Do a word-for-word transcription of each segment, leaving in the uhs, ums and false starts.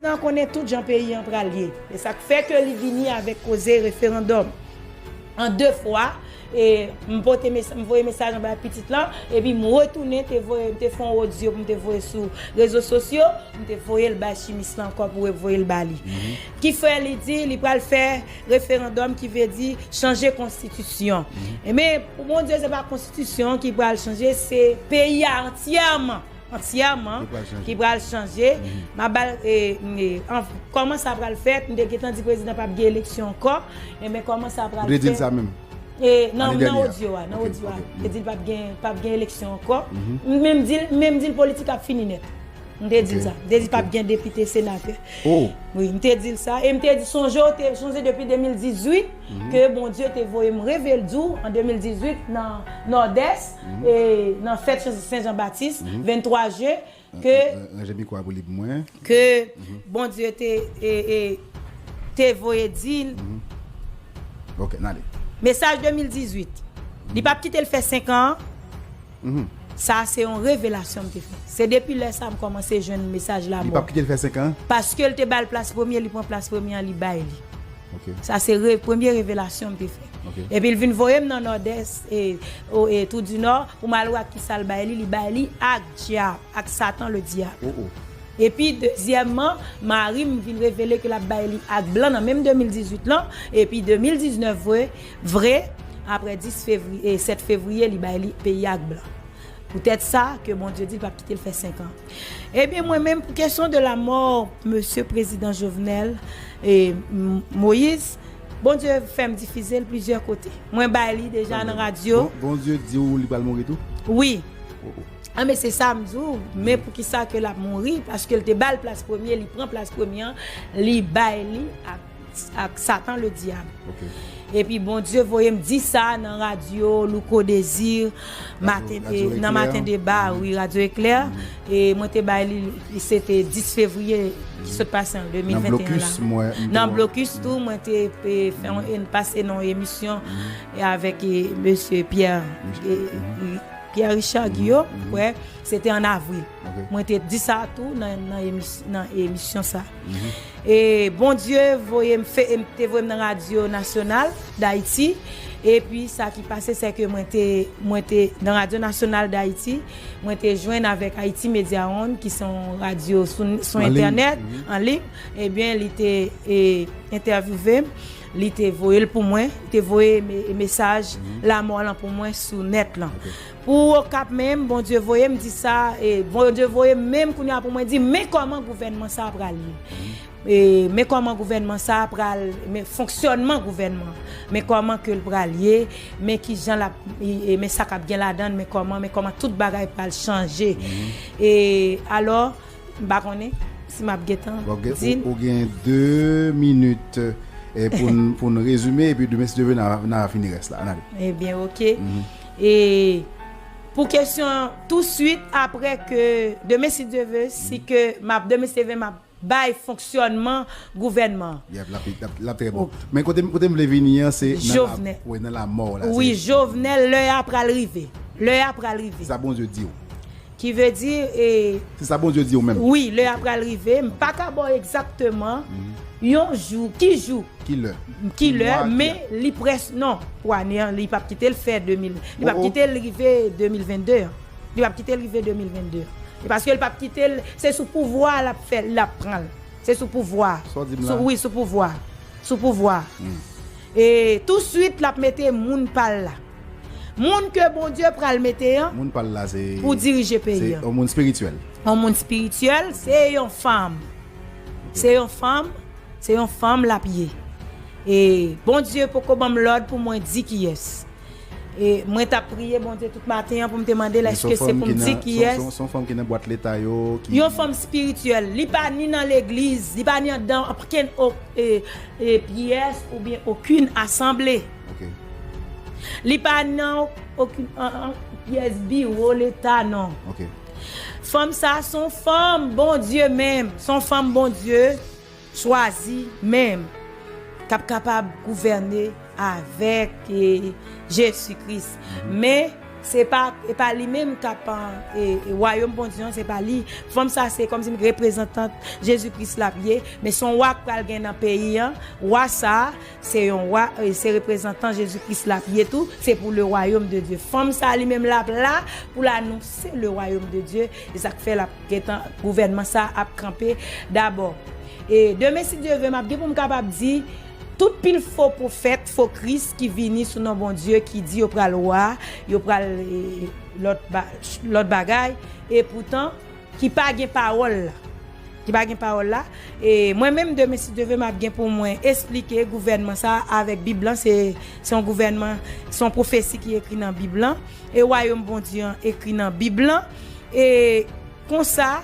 Nan konnen tout jan peyi an pral ye. E sa k fè ke li vini avèk koze referandòm. An de fwa, e m pote mes- m voye mesaj anba pitit lan, epi m retounen te voye, m te fè yon odyo pou m te voye sou rezo sosyo, m te voye l bay chimis lan ankò pou voye l ba li. Ki fè li di li pral fè referandòm, ki vle di chanje konstitisyon. Ebyen, pou Bondye, se pa konstitisyon ki pral chanje, se peyi a antyèman, antyèman, ki pral chanje. M ap ba l, e, e, an- kòman sa pral fèt, m te gentan di prezidan p ap gen eleksyon ankò, ebyen, kòman sa pral fèt. Ou te di l sa menm? E, nan, nan odyo a, nan odyo a. Te di l p ap gen, p ap gen eleksyon ankò. M menm di l, m menm di l politik ap fini nèt. M te di l sa. M te di p ap gen depite, senatè. Wi, m te di l sa. E m te di, sonje, w te sonje depi de mil dizuit ke Bondye te voye m reve l di w an de mil dizuit nan Nòdès, e nan fèt Sen Jan Batis, venntwa jen, ke, ranje mikwo a pou li pou mwen, ke Bondye te, e, e, te voye di l. Ok, n ale. Mesaj de mil dizuit. Li p ap kite l fè senk an. Sa se yon revelasyon m te fè. Se depi lè sa m kòmanse jwenn mesaj lamò. Li p ap kite l fè senk an? Paske l te ba l plas premye, li pran plas premye an, li bay li. Sa se re- premye revelasyon m te fè. Epi l vin voye m nan Nòdès, e, o, e, Tou di Nò, pou m al wè ak kisa l bay li, li bay li ak dyab, ak Satan le dyab. Epi, dezyèmman, mari m vin revele ke l ap bay li ak blan nan menm de mil dizuit lan, epi de mil diznèf vre, vre, apre dis fevriye, e, sèt fevriye, li bay li peyi ak blan. Poutèt sa, ke Bondye di l p ap kite l fè senk an. Ebyen, mwen menm, pou kesyon de lamò mesye prezidan Jovenel, e, M- Moïse, Bondye fè m difize l plizyè kote. Mwen bay li deja nan radyo. Bon- Bondye di w li pral mouri tou? Wi. An, men se sa m di w, men poukisa ke l ap mouri? Paske l te ba l plas premye, li pran plas premye an, li bay li ak, ak Satan le dyab. Epi Bondye voye m di sa nan radyo Louko Désir, maten, e, nan Maten Deba, wi, Radyo Eklè. E mwen te bay li, se te dis fevriye ki sot pase an de mil venteyen la. Nan Blokis tou, mwen te, e, fè yon, e, pase nan yon emisyon, e, avèk, e, mesye Pierre, e, e, Pierre Richard Guillot, wè, se te an avril. Mwen te di sa tou nan, nan emis- nan emisyon sa. E Bondye voye m fè, e m te voye m nan Radyo Nasyonal Dayiti. Epi sa ki pase, se ke mwen te, mwen te nan Radyo Nasyonal Dayiti, mwen te jwenn avèk Haïti Media One, ki se yon radyo sou, sou entènèt, an liy. Ebyen, li te, e, entèvyouve m, li te voye l pou mwen, li te voye me- mesaj lamò lan pou mwen sou nèt lan. Pou Okap menm, Bondye voye m di sa, e Bondye voye m menm kounye a pou mwen di, men kòman gouvènman sa a pral ye. E, men kòman gouvènman sa a pral, men fonksyònman gouvènman, men kòman ke l pral ye, men kijan l ap, e, e, men sa k ap gen ladan l, men kòman, men kòman tout bagay pral chanje. E, alò, m pa konnen si m ap gentan di l. Ou, ou gen de minit, e, pou n, pou n rezime, epi demen, si Dye vle, n a, n a fini rès la. N ale. Ebyen, oke. E pou kesyon, touswit apre ke, demen, si Dye vle, si ke m ap, demen, si Dye vle, m ap bay fonksyònman gouvènman. Yep, l ap, l ap, l ap trè bon. Men kote, kote m vle vini an, se nan la, wi, nan lamò la. Wi, Jovenel, lè a pral rive. Lè a pral rive. Se sa Bondye di w. Ki vle di, e, se sa Bondye di w menm. Wi, lè a pral rive. M pa ka ba w egzakteman yon jou, ki jou, ki lè, men li près, non, pou ane an, li p ap kite l fè de mil, li p ap kite l rive de mil vennde an. Li p ap kite l rive de mil vennde an. E paske l p ap kite l, se sou pouvwa a l ap fè, l ap pran l. Se sou pouvwa. Sa w di m la? Sou, wi, sou pouvwa. Sou pouvwa. E touswit, l ap mete moun pa l la. Moun ke Bondye pral mete an, moun pa l la se, pou dirije peyi an. Se yon moun espirityèl. Yon moun espirityèl, se yon fanm. Se yon fanm, se yon fanm l ap ye. E Bondye poko ban m lòd pou mwen di kiyès. E mwen t ap priye Bondye tout maten an pou m te mande l, èske se pou m di kiyès? Se yon fanm ki nan bwat leta yo, ki yon fanm espirityèl. Li pa ni nan legliz, li pa ni anndan okenn, o- e, e pyès oubyen okenn asanble. Li pa nan okenn, an, an, pyès biwo leta, non. Fanm sa a se yon fanm Bondye menm, se yon fanm Bondye chwazi menm, k ap kapab gouvène avèk, e, Jezi Kris. Men, Se pa, e pa li menm k ap, e, e, wayòm Bondye an, se pa li. Fanm sa se kòmsi reprezantant Jezi Kris l ap ye, men se yon wa k pral gen nan peyi an. Wa sa, se yon wa, e, se reprezantan Jezi Kris l ap ye tou, se pou le royaume de Dieu. Fanm sa li menm l ap la pou l anonse le royaume de Dieu, e sa k fè l ap gentan, gouvènman sa ap kanpe dabò. E demen, si Dye vle, m ap gen pou m kapab di, tout pil fo pwofèt, fo Kris ki vini sou non Bondye, ki di yo pral wa, yo pral, e, lòt ba-, lòt bagay, e poutan, ki pa gen pawòl la. Ki pa gen pawòl la. E mwen menm, demen, si Dye vle, m ap gen pou mwen esplike gouvènman sa avèk Bib lan. Se, se yon gouvènman, se yon pwofesi ki ekri nan Bib lan. E wayòm Bondye an ekri nan Bib lan. E konsa,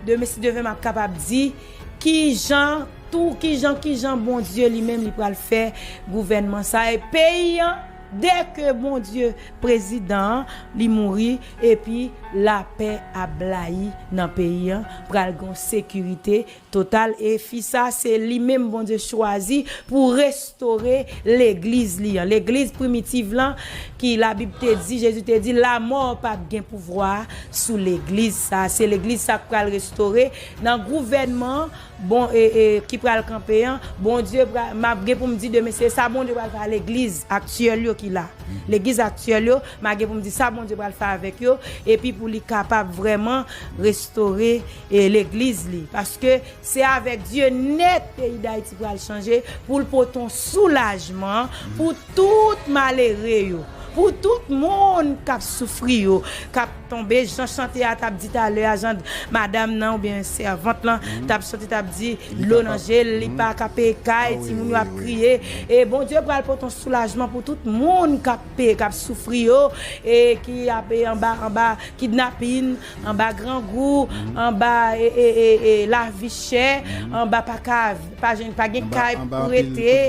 demen, si Dye vle, m ap kapab di kijan, tou kijan, kijan Bondye li menm li pral fè gouvènman sa. E peyi an, dèke Bondye prezidan an, li mouri, epi lapè ap blayi nan peyi an, pral gen sekirite total. E fi sa, se li menm Bondye chwazi pou restore legliz li an. Legliz primitiv lan, ki Labib te di, Jezi te di, lamò p ap gen pouvwa sou legliz sa. Se legliz sa k pral restore nan gouvènman, bon, e, e, ki pral kanpe an. Bondye pral, m ap gen pou m di demen, se sa Bondye pral fè a legliz aktyèl yo ki la. Legliz aktyèl yo, m ap gen pou m di sa Bondye pral fè avèk yo, epi pou li kapab vrèman restore, e, legliz li. Paske se avèk Dye nèt peyi Dayiti pral chanje, pou l pote yon soulajman pou tout malere yo, pou tout moun k ap soufri yo, k ap tonbe, jan chante a t ap di talè a, jan madanm nan oubyen sèvant lan t ap chante, t ap di, dlo nan je l, li pa ka peye kay, timoun yo ap kriye. E Bondye pral pote yon soulajman pou tout moun k ap pe-, k ap soufri yo, e ki ap, e, anba, anba kidnapin, anba grangou, anba, e, e, e, e, lavi chè, anba pa ka, pa jwenn, pa gen kay pou rete,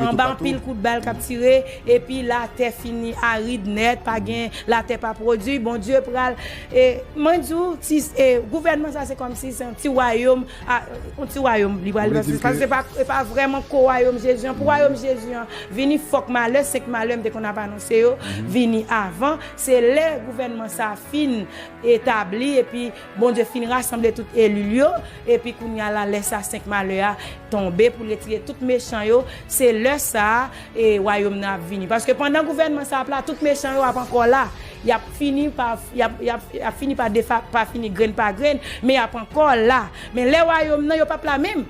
anba anpil kout bal k ap tire, epi latè fini arid nèt, pa gen, latè pa pwodui. Bondye pral, e, mwen di w, ti, e, gouvènman sa se kòmsi se yon ti wayòm, a, yon ti wayòm li pral, paske se pa, se pa vrèman ko wayòm Jezi an. Pou wayòm Jezi an vini, fòk malè, senk malè m te konn ap anonse yo, vini avan. Se lè gouvènman sa fin etabli, epi Bondye fin rasanble tout eli l yo, epi kounye a la, lè sa senk malè a tonbe pou l retire tout mechan yo, se lè sa a, e, wayòm nan ap vini. Paske pandan gouvènman sa ap la, tout mechan yo ap ankò la. Y ap fini pa, y ap, y ap, y ap fini pa defa-, pa fini grenn pa grenn, men y ap ankò la. Men lè wayòm nan, yo p ap la menm.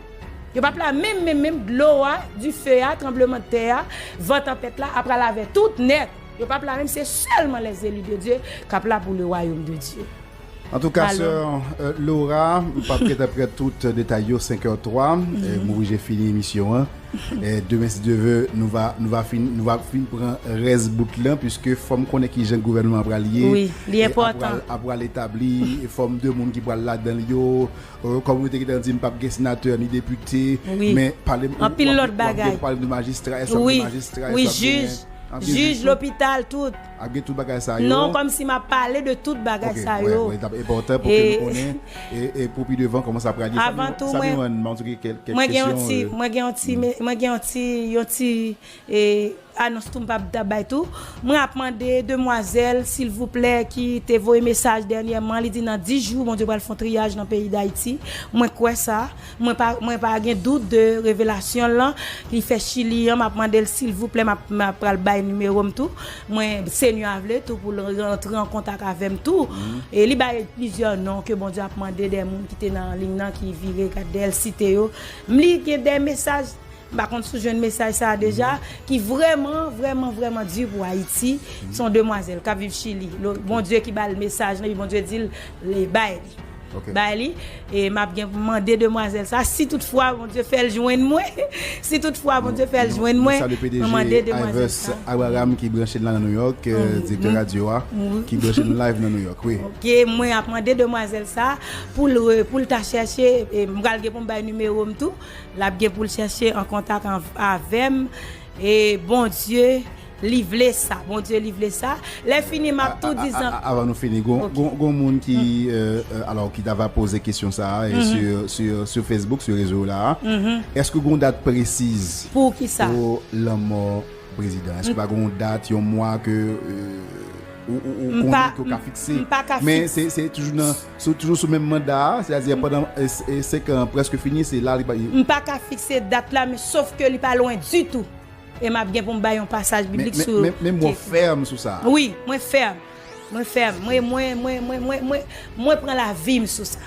Yo p ap la menm, menm, menm. Dlo a, dife a, tranblemanntè a, van tanpèt la ap pral avè tout nèt. Yo p ap la menm, se sèlman les élus de Dieu k ap la pou le royaume de Dieu. Antouka, sè, euh, Laura, m p ap gentan pran tout detay yo, senk è twa, euh, m oblije fini emisyon an. Euh, demen, si Dye vle, nou va, nou va fin, nou va fin pran rès bout lan, piske fò m konnen kijan gouvènman an pral ye, wi, li enpòtan, ap pral, ap pral etabli, e fòm de moun ki pral ladan l yo, euh, kòm ou te gentan di, m p ap gen senatè ni depite, wi, men pale m, anpil lòt bagay, w ap gen pou pale de majistra, èske w ap gen majistra, èske w ap gen jij, jij, lopital, tout. Ap gen tout bagay sa yo. Non, kòmsi m ap pale de tout bagay sa yo. Ok, wè, wè, t ap enpòtan pou ke nou konnen, e, e pou pi devan, kòman sa pral ye. Avan tou, mwen, mwen gen yon ti, mwen gen yon ti, mwen gen yon ti, yon ti, e, anons tou m p ap bay tou. Mwen ap mande demwazèl, silvouplè, ki te voye mesaj dènyèman, li di nan dis jou, Bondye pral fè yon triyaj nan peyi Dayiti. Mwen kwè sa. Mwen pa, mwen pa gen dout de revelasyon l lan. Li fè Chili an, m ap mande l silvouplè, m ap, m ap pral bay nimewo m tou. Mwen, Senyè a vle tou pou l rantre an kontak avè m tou. E li bay plizyè non ke Bondye ap mande de moun ki te nan liy nan, ki vire gad dèyè l site yo. M li gen de mesaj, m pa konn si w jwenn mesaj sa a deja, ki vrèman, vrèman, vrèman di pou Ayiti. Se yon demwazèl k ap viv Chili. Lo-, Bondye ki ba l mesaj lan, epi Bondye di l, li bay li. Ok. Bay li, e m ap gen pou mande demwazèl sa, si toutfwa Bondye fè l jwenn mwen, si toutfwa Bondye fè l jwenn mwen, mwen mande demwazèl sa. Abraham ki branche la nan New York, euh, direktè radyo a, ki branche nou live nan New York, wi. Ok, mwen ap mande demwazèl sa pou l re-, pou l ta chèche, e m pral gen pou m bay nimewo m tou, l ap gen pou l chèche an kontak an, avè m, e Bondye, li vle sa, Bondye li vle sa. Lè fini, m ap tou di zan- A, a, a, avan nou fini, gon, gon, gon moun ki, euh, euh, alò, ki ta va poze kesyon sa a, e sur, sur, sur Facebook, sur rezo la a. Èske gon dat presiz pou ki sa? Pou lanmò prezidan? Èske pa gon dat, yon mwa ke, euh, ou, ou, ou konnen ke w ka fikse. Men se, se toujou nan, sou, toujou sou menm manda a, sètadi pandan e, e, senk an prèske fini, se la li pa. M pa ka fikse dat la, men sof ke li pa lwen ditou. E m ap gen pou m bay yon pasaj biblik sou. Men, men, men w fèm sou sa. Wi, mwen fèm. Mwen fèm. Mwen, mwen, mwen, mwen, mwen, mwen, mwen pran lavi m sou sa.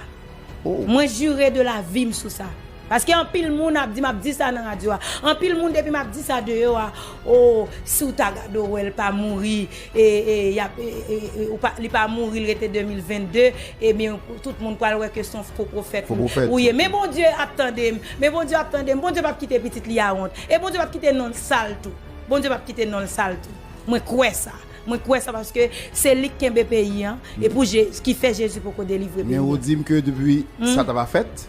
Mwen jire de lavi m sou sa. Paske anpil moun ap di, m ap di sa nan radyo a. Anpil moun depi m ap di sa deyò a, o, si w ta gade w wè l pa mouri, e, e, y ap, e, e, e, ou pa, li pa mouri, l rete de mil vennde, ebyen, tout moun pral wè ke se yon fo pwofèt ou ye. Men Bondye ap tande m. Men Bondye ap tande m. Bondye p ap kite pitit li a wont. E Bondye p ap kite non l sal tou. Bondye p ap kite non l sal tou. Mwen kwè sa. Mwen kwè sa paske se li k kenbe peyi an. E pou Je, ki fè Jezi poko delivre peyi an. Men ou di m ke depi sa t ava fèt,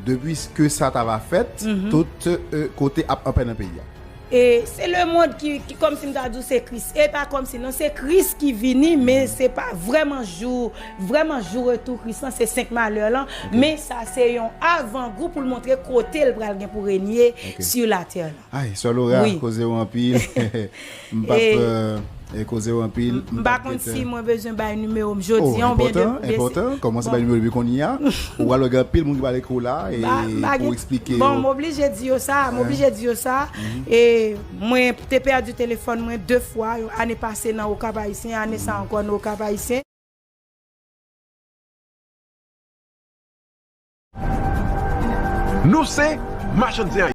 depi ke sa t ava fèt, tout, e, kote ap anpè nan peyi a. E se lemonn ki, ki kòmsi m ta di w se Kris. E pa kòmsi non, se Kris ki vini, men se pa vrèman jou, vrèman jou retou Kris lan, se senk malè lan. Men sa se yon avangou pou l montre kote l pral gen pou renye sou latè lan. Ay, Sè Laura, koze w anpil. M p ap, e, e, koze w anpil. M pa konn si mwen bezwen bay nimewo m jodi an oubyen de. Enpòtan, enpòtan. Kòmanse bay nimewo depi kounye a. Ou pral wè gen anpil moun ki pral ekri w la e pou eksplike yo. Bon, m oblije di yo sa, m oblije di yo sa. E mwen te pèdi telefòn mwen de fwa, ane pase nan Okap Ayisyen, ane sa ankò nan Okap Ayisyen. Nou se machann zen.